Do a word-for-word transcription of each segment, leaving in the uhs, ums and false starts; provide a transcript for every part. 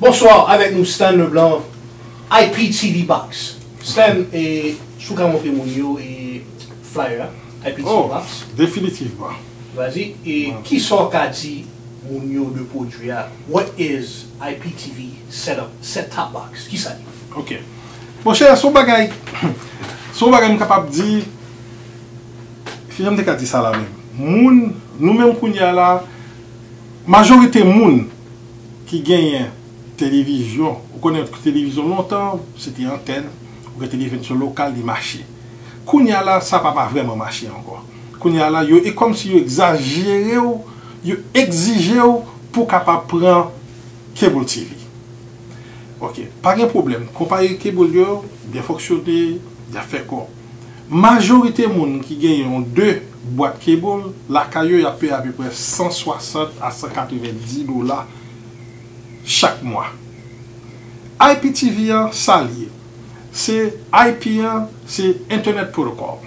Bonsoir, avec nous Stan Leblanc, I P T V Box. Stan, e, si w ka montre moun yo e flyer a, I P T V Oh, Box. Definitivman. Vas-y, e kisa w ka di moun yo de pwodui a? What is I P T V setup, set top box? Kisa li? Ok. Monchè, se yon bagay, se yon bagay m kapab di, ki jan m te ka di sa la menm? Moun, nou menm kounye a la, majorite moun ki genyen televizyon, ou konnen televizyon lontan, se te antèn, ou gen televizyon lokal, li mache. Kounye a la, sa pa, pa vrèman mache ankò. Kounye a la, yo, e kòmsi yo egzajere w, yo egzije w pou w kapab pran cable T V. Ok, pa gen pwoblèm. Konpayi cable yo byen fonksyone, y ap fè kòb. Majorite moun ki genyen yon de bwat cable, lakay yo, y ap peye apeprè san swasant a san katrevenndis dola chak mwa. I P T V an, sa l ye? Se I P an, se Internet Protocol.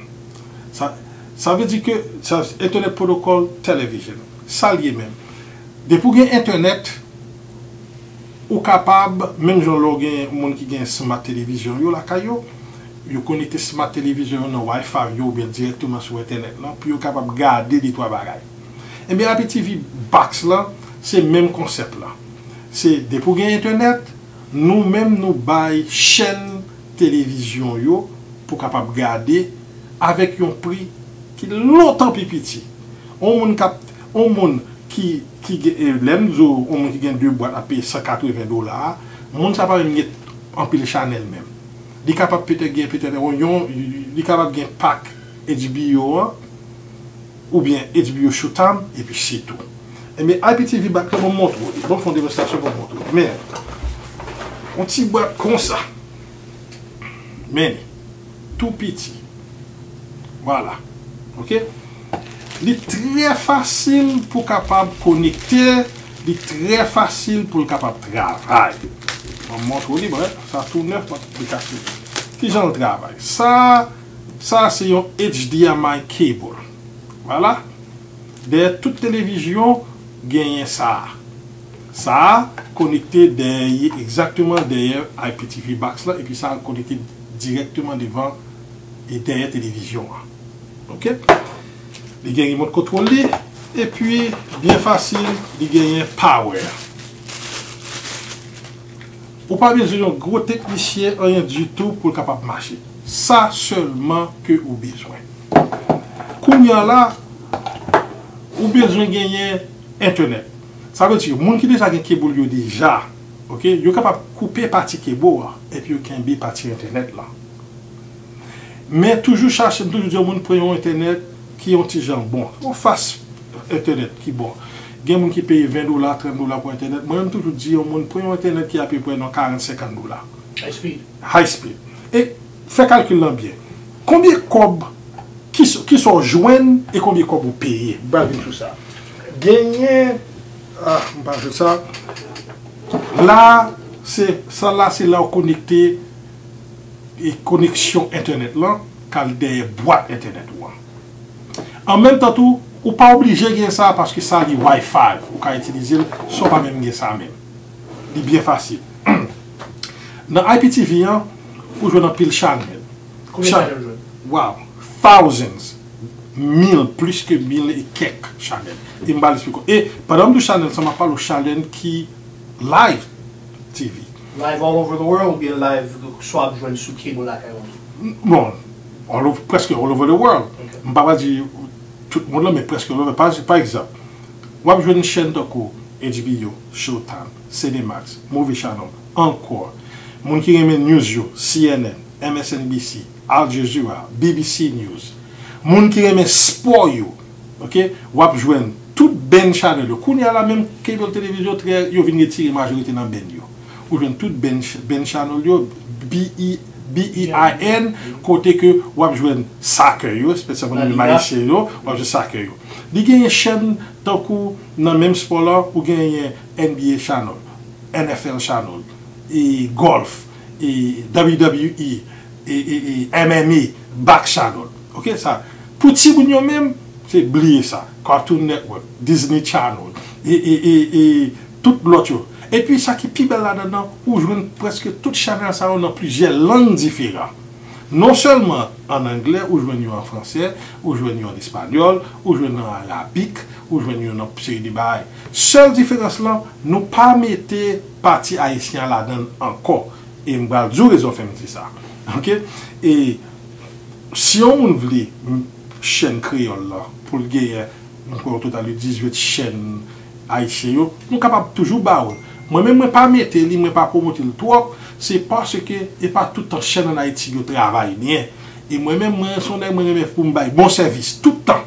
Sa, sa vle di ke sa, Internet Protocol Television. Sa l ye menm? Depi w gen entènèt, ou kapab, menm jan lè w gen moun ki gen smart televizyon yo lakay yo, yo konekte smart televizyon yo nan Wi-Fi yo oubyen dirèkteman sou entènèt lan pou yo kapab gade de twa bagay. Ebyen, I P T V Box lan, se menm konsèp lan. Se depi w gen entènèt, nou menm nou bay chèn televizyon yo pou kapab gade avèk yon pri ki lontan pi piti. On moun k ap, on moun ki, ki gen, e, lè m di w, on moun ki gen de bwat ap peye san katreven dola a, moun sa pa menm gen anpil chanèl menm. Li kapab petèt gen petèt yon, li kapab gen pak H B O an, oubyen H B O Showtime, epi se tou. Ebyen, I P T V Box la, ban m montre w li. Ban m fè yon demonstrasyon pou m montre w. Men, yon ti bwat konsa. Men li. Tou piti. Vwala. Ok? Li trè fasil pou kapab konekte, li trè fasil pou l kapab travay. Ban m montre w li, bon, sa tou nèf, mwen te kase. Ki jan l travay? Sa, sa se yon H D M I cable. Vwala. Dèyè tout televizyon, genyen sa a. Sa a konekte dèyè, egzakteman dèyè I P T V Box la, epi sa a konekte dirèkteman devan e dèyè televizyon an. Ok? Li gen remote control li, epi byen fasil, li genyen power. Ou pa bezwen yon gwo teknisyen, anyen ditou pou l kapab mache. Sa sèlman ke ou bezwen. Kounye a la, ou bezwen genyen entènèt. Sa vle di, moun ki deja gen cable yo deja, ok, yo kapab koupe pati cable an, epi yo kenbe pati entènèt lan. Men toujou chache, m toujou di yon moun pran yon entènèt ki yon ti jan bon. Yon fast entènèt ki bon. Gen moun ki peye ven dola, trant dola pou entènèt. Mwen menm toujou di yon moun pran yon entènèt ki apeprè nan karant, senkant dola. High speed. High speed. E fè kalkil lan byen. Konbyen kòb, ki, ki sa w jwenn e konbyen kòb ou peye? M pral vin sou sa. Genyen, ah, m pa jwenn sa. La, se, sa la, se la w konekte e koneksyon entènèt lan k al dèyè bwat entènèt ou an. An menm tan tou, ou pa oblije gen sa paske sa li Wi-Fi, ou ka itilize l san w pa menm gen sa menm. Li byen fasil. Nan I P T V an, ou jwenn anpil chanèl. Konbyen chanèl ou jwenn? Wow, thousands. Mil, plis ke mil e kèk chanèl. E m pral esplike w. E pandan m di w chanèl sa, m ap pale w chanèl ki live T V. Live all over the world oubyen live swa ap jwenn sou cable lakay ou? Bon, all over, prèske all over the world. M pa va di tout moun lan, men prèske all over. Pa, pa egzanp, w ap jwenn chèn tankou H B O, Showtime, Cinemax, Movie Channel, ankò. Moun ki renmen news yo, C N N, M S N B C, Al Jazeera, B B C News. Moun ki renmen spò yo, ok, w ap jwenn tout band channel yo. Kounye a la menm, cable television trè, yo vin retire majorite nan band yo. Ou jwenn tout band, ch- band channel yo, B E, B E I N, kote ke w ap jwenn soccer yo, espesyalman nou menm ayisyen yo, w ap jwenn soccer yo. Li genyen chèn tankou nan menm spò la, ou genyen N B A channel, N F L channel, e golf, e W W E, e, e, e M M A, box channel. Ok, sa. Pou timoun yo menm, se bliye sa. Cartoon Network, Disney Channel, e, e, e, e tout lòt yo. Epi sa ki pi bèl ladan l, ou jwenn prèske tout chanèl sa yo nan plizyè lang diferan. Non sèlman an anglè, ou jwenn yo an fransè, ou jwenn yo an espanyòl, ou jwenn yo an arabik, ou jwenn yo nan seri de bagay. Sèl diferans lan, nou pa mete pati ayisyen an ladan l ankò. E m pral di w rezon fè m di sa. Oke? E si yon moun vle chèn kreyòl la pou l genyen, m kwè, o total de dizuit chèn ayisyen yo, nou kapab toujou ba w l. Mwen menm, mwen pa mete li, mwen pa pwomote l twòp, se paske e pa tout tan chèn ann Ayiti yo travay byen. E mwen menm, mwen se yon nèg, mwen renmen pou m bay bon sèvis tout tan.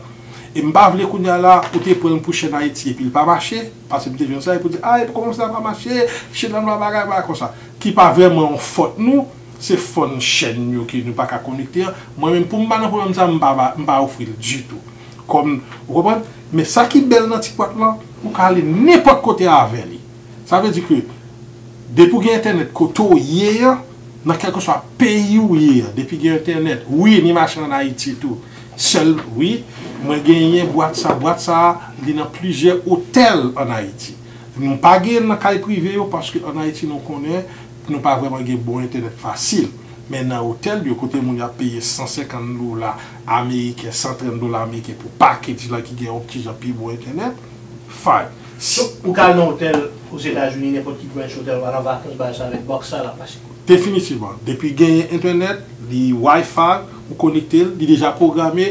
E m pa vle kounye a la, ou te pran l pou chèn Ayiti epi l pa mache, paske m te jwenn sa, epi w di, a, epi kòman sa pa mache, chèn nan pa bagay, bagay konsa. Ki pa vrèman yon fòt nou, se fòn chèn yo ke nou pa ka konekte an. Mwen menm, pou m pa nan pwoblèm sa, m pa, m pa ofri l ditou. Kòm, ou konprann? Men sa ki bèl nan TikTok lan, ou ka ale nenpòt kote avè li. Sa vle di ke depi w gen entènèt kote w ye an, nan kèlkeswa peyi w ye an, depi gen entènèt, wi, li mache ann Ayiti tou. Sèl, wi, mwen genyen bwat sa, bwat sa, li nan plizyè otèl ann Ayiti. Nou pa gen nan kay prive yo, paske ann Ayiti nou konnen nou pa vrèman gen bon entènèt fasil. Men nan otèl yo, kote moun yo ap peye san senkant dola ameriken, san trant dola ameriken pou package la ki gen yon ti jan pi bon entènèt, fine. So, ou ka al nan otèl Ozetazini, nenpòt ki branch otèl, ou al an vakans, bagay sa avèk box sa, l ap mache. Definitivman. Depi genyen entènèt, li Wi-Fi, ou konekte l, li deja pwograme,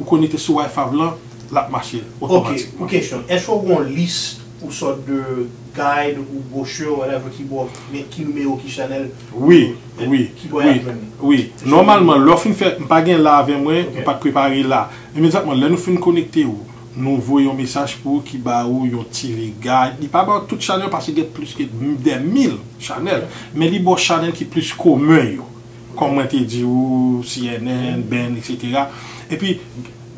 ou konekte sou Wi-Fi lan, l ap mache otomatikman. Ok, yon kesyon. Èske w gen yon lis, yon sòt de guide ou brochure, whatever, ki bò, men ki nimewo, ki chanèl, wi, wi, ki bò y ap jwenn li? Wi. Nòmalman, lè w fin fè, m pa gen la avè mwen, m pa t prepare la. Imedyatman, lè nou fin konekte w, nou voye yon mesaj pou ou ki ba ou yon T V guide. Li pa ba w tout chanèl paske gen plis ke dè mil chanèl, men li ba w chanèl ki plis komen yo. Kòm mwen te di ou, C N N, Ben, et cetera. Epi,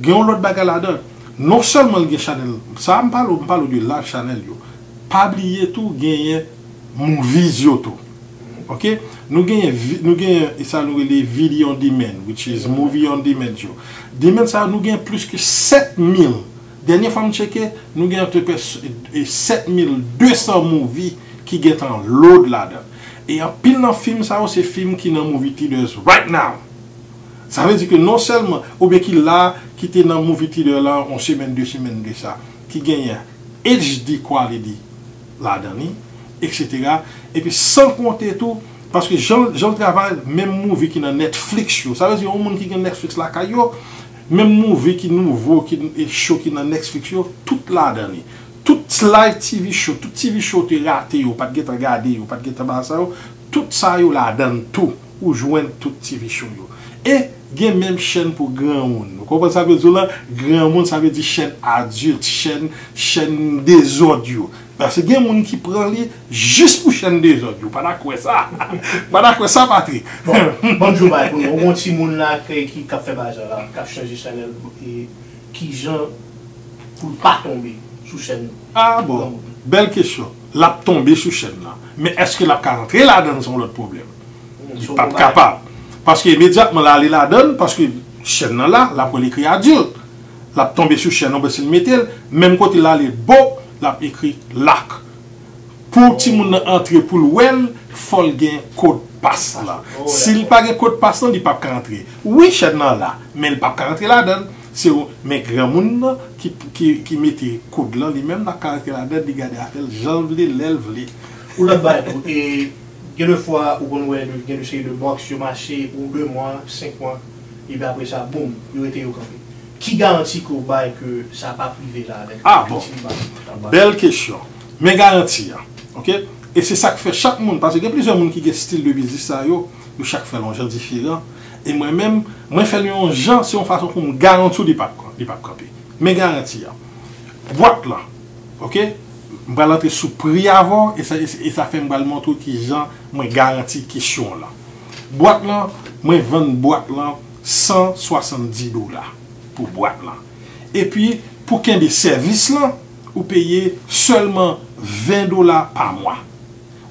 gen yon lòt bagay ladan. Non sèlman l gen chanèl, sa a m pale w, m pale w de live chanèl yo. Pa bliye tou, genyen movies yo tou. Ok? Nou genyen, vi- nou genyen, e sa nou rele video on demand, which is movie on demand yo. Demand sa, nou gen plis ke sèt mil. Dènye fwa m tcheke, nou gen antrepre sèt mil de san movie ki gentan load ladan. E anpil nan fim sa yo, se fim ki nan movie theaters right now. Sa vle di ke non sèlman, oubyen ki la, ki te nan movie theater la, yon semèn, de semèn de sa, ki genyen H D quality ladan li, et cetera. Epi san konte tou, paske jan, jan l travay, menm movie ki nan Netflix yo. Sa vle di, yon moun ki gen Netflix lakay yo, menm movie ki nouvo, ki e show ki nan Netflix yo, tout ladan li. Tout live T V show, tout T V show te rate yo, pa t gentan gade yo, pa t gentan ba sa yo, tout sa yo ladan l tou. Ou jwenn tout T V show yo. E gen menm chèn pou granmoun. Ou konprann sa m vle di w la? Granmoun, sa vle di chèn adilt, chèn, chèn dezòd yo. Paske gen moun ki pran li jis pou chèn dezòd yo. Pa ta kwè sa. Pa ta kwè sa, Patrick. Bon, ban m di w bagay pou nou. Ou gon timoun la ki, ki, k ap fè bagay sa la, k ap chanje chanèl, e kijan pou l pa tonbe sou chèn? Ah bon, granmoun. Bèl kesyon. L ap tonbe sou chèn nan. Men èske l ap ka rantre ladan l, se yon lòt pwoblèm. Li p ap kapab. Paske imedyatman l ale ladan l, paske chèn nan la, l ap wè l ekri adilt. L ap tonbe sou chèn nan, si l mete l, menm kote l ale, bo, l ap ekri lock. Pou timoun nan antre, pou l wè l, fò l gen kòd pas la. Si l pa gen kòd pas lan, li p ap ka antre. Wi, chèn nan la, men l p ap ka antre ladan l. Se ou, men granmoun nan ki, ki, ki mete kòd lan, li menm l ap ka antre ladan l, li gade afè l jan l vle, lè l vle. Ou lòt bagay tou, e gen de fwa ou konn wè de, gen de seri de box yo mache pou de mwa, senk mwa, epi apre sa, boum, yo rete yo kanpe. Ki garanti ke w bay ke sa p ap rive la avèk... Ah bon. Bèl kesyon. Men garanti a. Ok? E se sa k fè chak moun, paske gen plizyè moun ki gen stil de biznis sa yo, yo chak fè l yon jan diferan. E mwen menm, mwen fè l yon jan, se yon fason pou m garanti w li p ap, li p ap kanpe. Men garanti a. Bwat lan, ok? M pral antre sou pri avè w, e sa, e, e sa fè m pral montre w kijan mwen garanti kesyon w lan. Bwat lan, mwen vann bwat lan san swasanndis dola pou bwat lan. Epi, pou kenbe sèvis lan, ou peye sèlman ven dola pa mwa.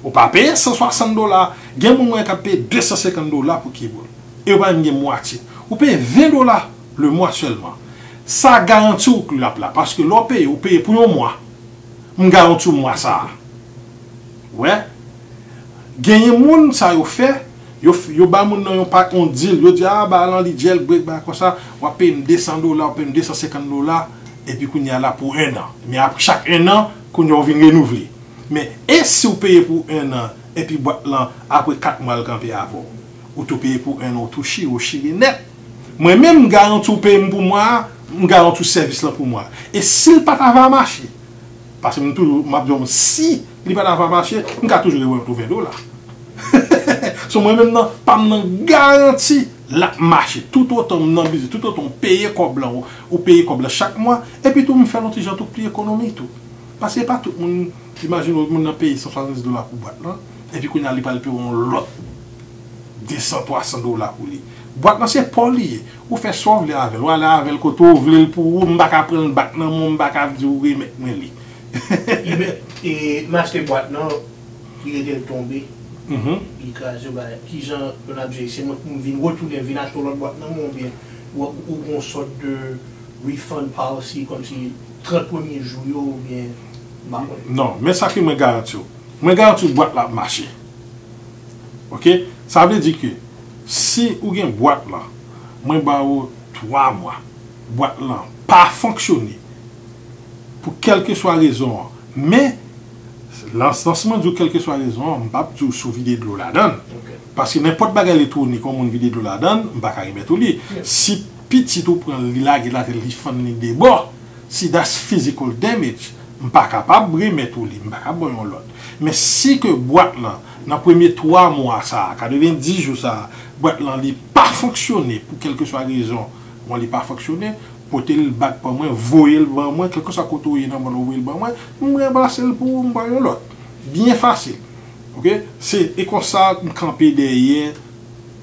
Ou pa peye san swasann dola. Gen moun mwen k ap peye de san senkant dola pou keyboard. E yo pa menm gen mwatye. Ou peye ven dola le mwa sèlman. Sa garanti w ke l ap la. Paske lè w peye, ou peye pou yon mwa. M garanti w mwa sa a. Wè, genyen moun sa yo fè, yo, yo ba moun nan yon pa yon dil, yo di a ba lan li jailbreak ba konsa, w ap peye m de san dola, w ap peye m de san senkant dola, epi kounye a la pou en an. Men ap chak en an, kounye a w vin renouvle. Men e si w peye pou en an, epi bwat lan apre kat mwa l kanpe avè w? Ou tou peye pou en an, ou tou chire, ou chire nèt. Mwen menm, m garanti w peye m pou mwa a, m garanti w sèvis lan pou mwa a. E si l pa ta va mache, paske m toujou, m ap di w, si li pa ta va mache, m ka toujou remèt ou ven dola. So mwen menm nan, pa m nan garanti l ap mache. Toutotan m nan biznis, toutotan w peye kòb lan, ou, ou peye kòb lan chak mwa, epi tou m fè l yon ti jan tou pli ekonomik tou. Paske pa tout moun, imajine w moun nan peye san swasanndis dola pou bwat lan, epi kounye a li pral peye yon lòt de san, twa san dola pou li. Bwat lan se pa w li ye. Ou fè sa w vle avè l. Ou ale avè l kote w vle l pou ou. M pa ka pran l bak nan men w, m pa ka di w remèt mwen li. Li met, e, m achte bwat nan, li rete l tonbe, li kraze, bagay. Kijan yo n ap jere? Se mwen pou m vin retounen, vin achte yon lòt bwat nan men w, oubyen ou, ou gen yon sòt de refund policy, kòmsi trant premye jou yo, oubyen, m pa konnen. Non, men sa ke mwen garanti w. Mwen garanti w bwat la ap mache. Oke? Sa vle di ke si ou gen bwat lan, mwen ba ou twa mwa, bwat lan pa fonksyone pou kèlkeswa rezon an, men nan sans mwen di w kèlkeswa rezon an, m p ap di w si w vide dlo ladan l. Paske nenpòt bagay elektwonik yon moun vide dlo ladan l, m pa ka remèt ou li. Si pitit ou pran l, li lage l atè, li fann li debò, si that's physical damage, m pa kapab remèt ou li, m pa ka ba w yon lòt. Men si ke bwat lan, nan premye twa mwa sa a, katrevenndis jou sa a, bwat lan li pa fonksyone pou kèlkeswa rezon, bon, li pa fonksyone, pote l bak ban mwen, voye l ban mwen, kèlkeswa kote w ye nan mond lan, voye l ban mwen, m ranplase l pou ou, m ba w yon lòt. Byen fasil. Oke? Se, e konsa m kanpe dèyè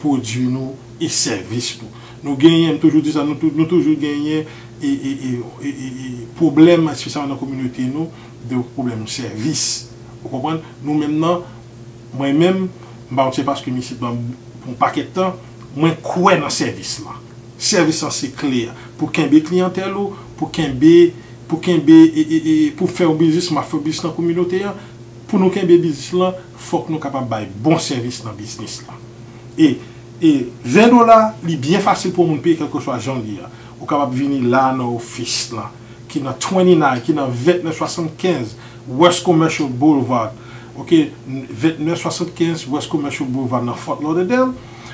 pwodui nou e sèvis nou. Nou genyen, m toujou di sa, nou, tou- nou toujou genyen e, e, e, e, e, e pwoblèm, espesyalman nan kominote nou, de pwoblèm sèvis. Ou konprann? Nou menm nan, mwen menm, m pa konn se paske m isit ban pou yon pakèt tan, mwen kwè nan sèvis lan. Sèvis lan se kle a. Pou kenbe kliyantèl ou, pou kenbe, pou kenbe, e, e, e, pou fè yon biznis, m ap fè yon biznis nan kominote an, pou nou kenbe biznis lan, fòk nou kapab bay bon sèvis nan biznis lan. E, e ven dola, li byen fasil pou yon moun peye kèlkeswa jan l ye a. Ou kapab vini la nan ofis lan, ki nan twenty nine, ki nan vennèf swasannkenz West Commercial Boulevard. Oke, vennèf swasannkenz West Commercial Boulevard nan Fort Lauderdale.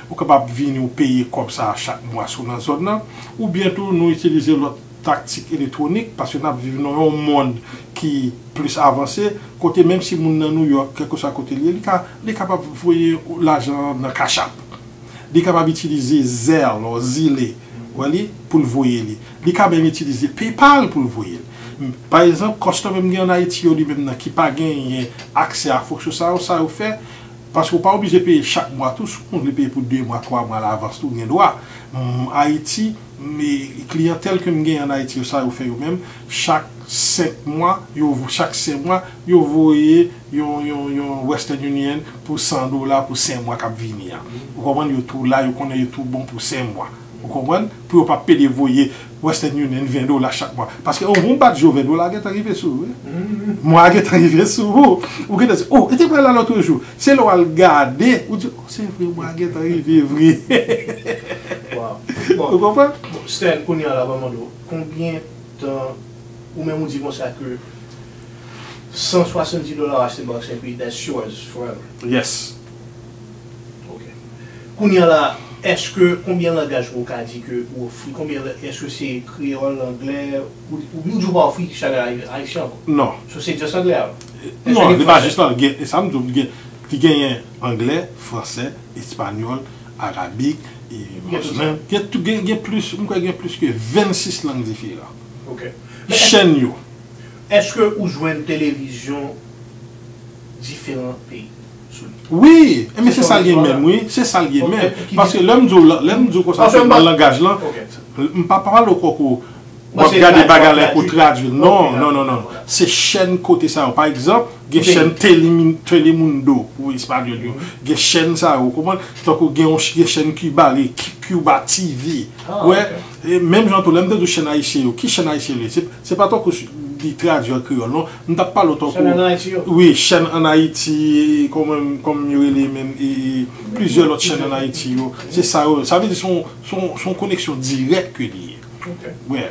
Ou kapab vini ou peye kòb sa a chak mwa si w nan zòn nan. Oubyen tou, nou itilize lòt taktik elektwonik, paske n ap viv nan yon mond ki plis avanse, kote menm si moun nan New York, kèlkeswa kote l ye, li ka, li kapab voye lajan an nan Cash App. Li kapab itilize Zelle ou Zelle, wè li, pou l voye li. Li ka menm itilize PayPal pou l voye l. Pa egzanp, customer m gen ann Ayiti yo, li menm nan, ki pa genyen aksè a fonksyon sa yo, sa yo fè, paske w pa oblije peye chak mwa tou, si w vle peye pou de mwa, twa mwa alavans tou, ou gen dwa. M, Ayiti, m, e, kliyantèl ke m genyen ann Ayiti yo, sa yo fè yo menm, chak senk mwa, yo, chak senk mwa, yo voye yon, yon, yon Western Union pou san dola pou senk mwa k ap vini an. Ou konprann? Yo tou la, yo konnen yo tou bon pou senk mwa. Ou konprann? Pou yo pa pede voye Western Union ven dola chak mwa. Paske yon bon bat jou ven dola gentan rive sou ou, wi. Mwa gentan rive sou ou. Ou gentan di, oh, e te pral la lòt jou. Se lè w al gade, ou di, oh, se vre, mwa gentan rive vre. Wow. Bon, ou konprann? Bon, Stan, kounye a la, ban m mande w, konbyen tan, ou menm ou di konsa ke san swasanndis dola w achte bòks epi that's yours forever. Yes. Ok. Kounye a la, èske, konbyen langaj ou ka di ke ou ofri? Konbyen, èske se kreyòl, anglè, ou, ou, ou di ou pa ofri channel ayisyen ankò? Non. So se just anglè a? Non, li pa just anglè. Gen, e sa m di w, gen, li genyen anglè, fransè, espanyòl, arabik, e mandarin. Gen, gen, gen plis, m kwè gen plis ke vennsis lang diferan. Ok. Chèn yo. Èske ou jwenn televizyon diferan peyi sou li? Wi, e men se sa l ye menm, wi, se sa l ye menm. Paske lè m di w, lè m di w konsa, se nan langaj lan, m pa pale w kòk w ap gade bagay la pou tradui l. Non, non, non, non. Se chèn kote sa yo. Pa egzanp, gen chèn Telemundo pou espanyòl yo. Gen chèn sa yo, ou konprann? Tankou gen yon ch- gen chèn Kiba, li Cuba T V. Wè, e menm jan tou, lè m te di w chèn ayisyen yo, ki chèn ayisyen yo ye? Se, se pa tankou li tradui an kreyòl, non. M t ap pale w tankou, wi, chèn ann Ayiti, kòman, kòman yo rele menm, e, e, plizyè lòt chèn ann Ayiti yo. Se sa yo. Sa vle di se yon, se yon, se yon koneksyon dirèk ke li ye. Wi.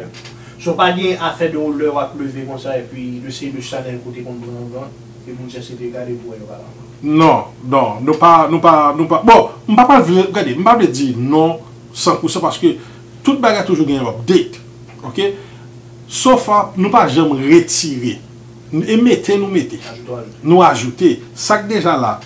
So, pa gen afè de lè w ap leve konsa epi de se de chanèl kote konn pran van, e pou di se te gade pou wè yo pa la. Non, non, nou pa, nou pa, nou pa. Bon, m pa pral vle, gade, m pa vle di non san pousan paske tout bagay toujou gen update. Ok? So far, nou pa janm retire. E mete, nou mete. Nou ajoute. Sa k deja la,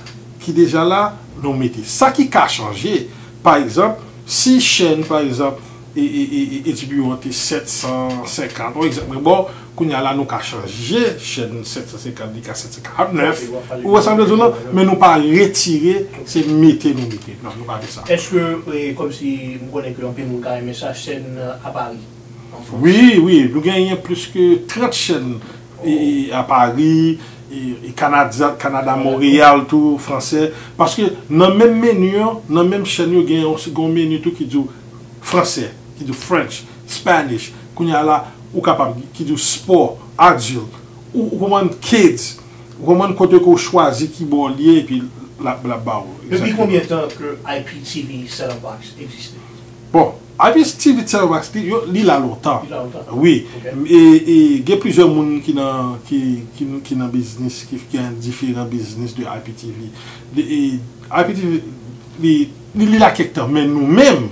ki deja la, nou mete. Sa ki ka chanje, pa egzanp, si chèn, pa egzanp, e, e, e, e, H B O an te sèt san senkant, yon egzanp mwen ba w, kounye a la, nou ka chanje chèn sèt san senkant, li ka sèt san karant nèf. Ou wè sa m vle di w lan? Men nou pa retire, se mete nou mete. Non, nou pa fè sa. Èske, e, kòmsi m konnen ke anpil moun ka renmen sa, chèn, e, a Pari? Wi, wi, nou genyen plis ke trant chèn e, e, a Pari, e, e Kanada, Kanada, Monreyal tou, fransè. Paske nan menm meni an, nan menm chèn yo, gen yon, gen yon meni tou ki di w fransè, ki di w French, Spanish. Kounye a la, ou kapab, ki di w spò, adilt, ou, ou konprann, kids, ou konprann, kote ke w chwazi ki bò l ye, epi l ap, l ap ba w. Depi konbyen tan ke I P T V Set Up Box egziste? Bon, I P T V Set Up Box, li, yo, li la lontan. Li la lontan. Wi. Ok. E, e gen plizyè moun ki nan, ki, ki, ki nan biznis, ki, ki gen diferan biznis de I P T V. De, e, I P T V, li, li, li la kèk tan, men nou menm,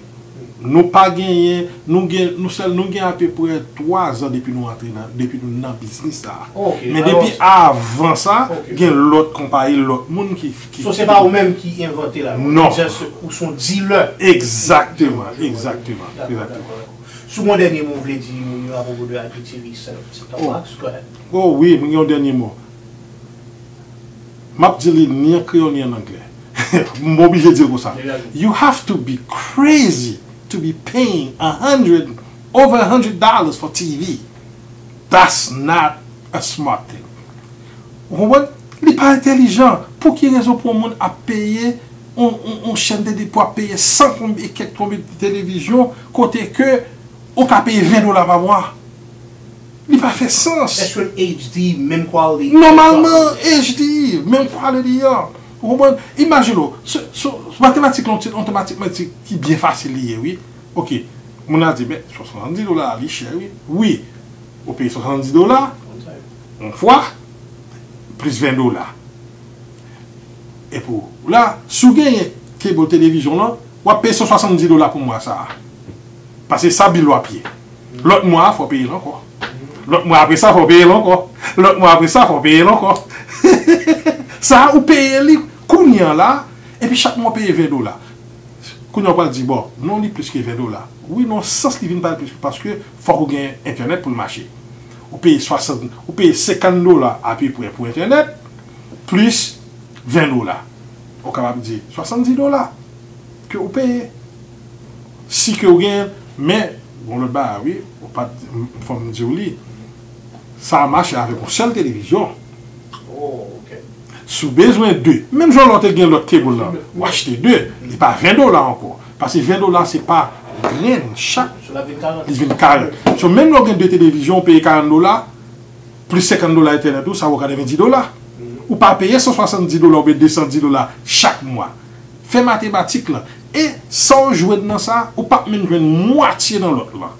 nou pa genyen, nou gen, nou sèl, nou gen apeprè twa zan depi nou antre nan, depi nou nan biznis sa a. Ok, men depi avan sa, gen lòt konpayi, lòt moun ki, ki. So, se pa ou menm ki envante la, non. Just ou se yon dealer. Egzakteman, egzakteman, egzakteman. Dakò, dakò, dakò. Si w gen yon dènye mo w vle di moun yo apwopo de I P T V, sa, sa ta wax, go ahead. Oh wi, mwen gen yon dènye mo. M ap di li ni an kreyòl ni an anglè. M oblije di l konsa. You have to be crazy to be paying a hundred, over a hundred dollars for T V. That's not a smart thing. Ou konprann? Li pa entèlijan. Pou ki rezon pou yon moun ap peye yon, yon, yon chèn de, pou ap peye san konbyen, kèk konbyen televizyon, kote ke ou ka peye ven dola pa mwa? Li pa fè sans. Èske l H D, menm quality? Nòmalman, H D, menm quality an. Ou konprann? Imajine w, se, se, matematik la, yon ti, yon matematik ki byen fasil li ye, wi. Ok. Moun nan di, men, swasanndis dola, li chè, wi. Wi. Ou peye swasanndis dola, yon fwa, plis ven dola. Epi w la, si w genyen cable televizyon lan, w ap peye san swasanndis dola pou mwa sa a. Paske sa bil w ap ye. Lòt mwa a, fò w peye l ankò. Lòt mwa apre sa, fò w peye l ankò. Lòt mwa apre sa, fò w peye l ankò. Sa a, ou peye li kounye a la, epi chak mwa w peye ven dola. Kounye a w pral di, bon, non, li plis ke ven dola. Wi, nan sans li vin pral plis, paske fòk ou gen entènèt pou l mache. Ou peye swasant, ou peye senkant dola apeprè pou entènèt, plis ven dola. Ou kapab di swasanndis dola ke ou peye. Si ke ou gen, men, gon lòt bagay, wi, ou pa t, fò m di w li, sa a mache avèk yon sèl televizyon. Oh, ok. Si w bezwen de, menm jan lè w te gen lòt cable lan, w achte de, li pa ven dola ankò. Paske ven dola se pa grenn, chak, li vin karant. So, menm lè w gen de televizyon, w peye karant dola, plis senkant dola entènèt ou, sa fè w katrevendis dola. Ou pa peye san swasanndis dola oubyen desandis dola chak mwa. Fè matematik lan. E sa w jwenn nan sa, ou p ap menm jwenn mwatye nan lòt lan.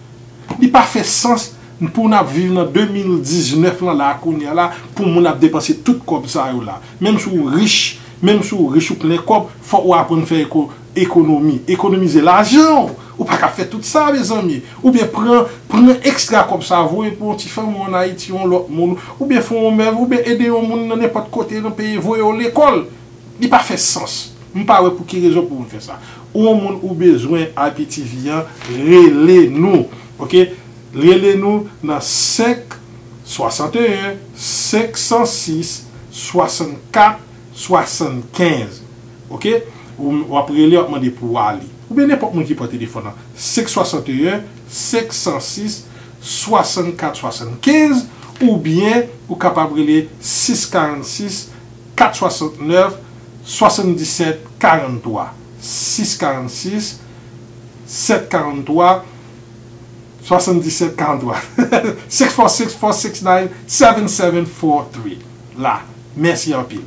Li pa fè sans pou n ap viv nan de mil diznèf lan la, kounye a la, pou moun ap depanse tout kòb sa yo la. Menm si w rich, menm si w rich, ou plen kòb, fòk ou aprann fè eko-, ekonomi. Ekonomize lajan w. Ou pa ka fè tout sa, mezanmi. Oubyen pran, pran ekstra kòb sa, voye pou yon ti fanmi w ann Ayiti, yon lòt moun. Oubyen fè yon mèv, oubyen ede yon moun nan nenpòt kote nan peyi, voye yo lekòl. Li pa fè sans. M pa wè pou ki rezon pou moun fè sa. Ou yon moun ou bezwen I P T V an, rele nou. Ok? Rele nou nan senk swasanteyen, senk san sis, swasannkat, swasannkenz. Ok? Ou, w ap rele, w ap mande pou Ali. Oubyen nenpòt moun ki pran telefòn nan. Senk swasanteyen, senk san sis, swasannkat, swasannkenz, oubyen ou kapab rele sis karannsis, kat swasantnèf, swasanndisèt, karanntwa. Sis karannsis, sèt karanntwa, Swasanndisèt karanntwa. Six four six, four six nine, seven seven four three. La. Mèsi anpil.